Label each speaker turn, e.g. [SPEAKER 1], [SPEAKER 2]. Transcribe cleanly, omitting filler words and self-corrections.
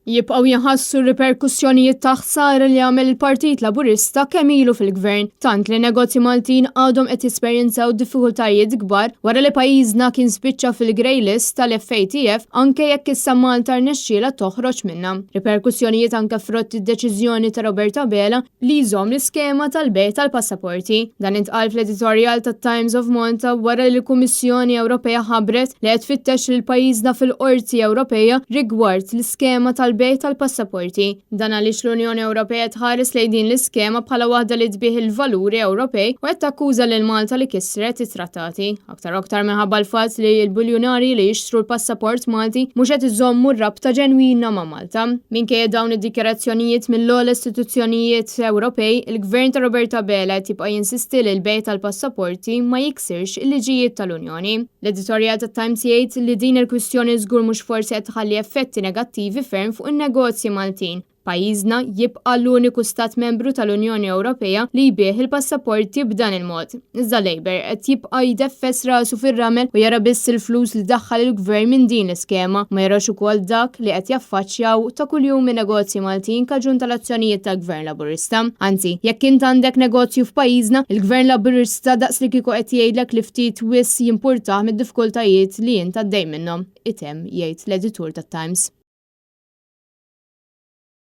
[SPEAKER 1] Jibqgħu jinħassu r-riperkussjonijiet ta' ħsara li għamel il-Partit Laburista kemm ilu fil-Gvern, tant li negozji Maltin għadhom qed jesperjenzaw diffikultajiet kbar wara li pajjiżna kien spiċċa fil-grey list tal-FATF anke jekk issa Malta rnexxielha toħroġ minnha. Riperkussjonijiet anke frott id-deċiżjoni ta' Robert Abela li jżomm l-iskema tal-bejgħ tal-passaporti. Dan intqal fl-editorjal tat-Times of Malta wara li l-Kummissjoni Ewropea ħabbret li qed tfittex lil pajjiżna fil-Qorti Ewropea rigward l-iskema tal-bejgħ tal-passaporti. Dan għaliex l-Unjoni Ewropea tħares lejn din l-iskema bħala waħda li tbigħ il-valuri Ewropej u qed takkuża lil Malta li kisret it-trattati. Aktar u aktar minħabba l-fatt li l-biljunarji li jixtru l-passaport Malti mhux qed iżommu r-rabta ġenwina ma' Malta. Minkejja dawn id-dikjarazzjonijiet mill-ogħla istituzzjonijiet Ewropej, il-Gvern ta' Robert Abela qed jibqa' jinsisti li l-bejgħ tal-passaporti ma jiksirx il-liġijiet tal-Unjoni. L-editorjal tat-Times jgħid li din il-kwistjoni żgur mhux forsi qed tħalli effetti negattivi ferm fuq in-negozji Maltin. Pajjiżna jibqa' l-uniku stat membru tal-Unjoni Ewropea li jbigħ il-passaporti b'dan il-mod. Iżda Labour qed jibqa' jdeffes rasu fir-ramel u jara biss il-flus li daħħal il-Gvern minn din l-iskema, ma jarax ukoll dak li qed jaffaċċjaw ta' kuljum in-negozji Maltin kaġun tal-azzjonijiet tal-Gvern Laburista. Anzi, jekk int għandek negozju f'pajjiżna, il-Gvern Laburista daqs li kieku qed jgħidlek li ftit wisq jimpurtah mid-diffikultajiet li int għaddej minnhom, itemm jgħid l-editur tat-Times.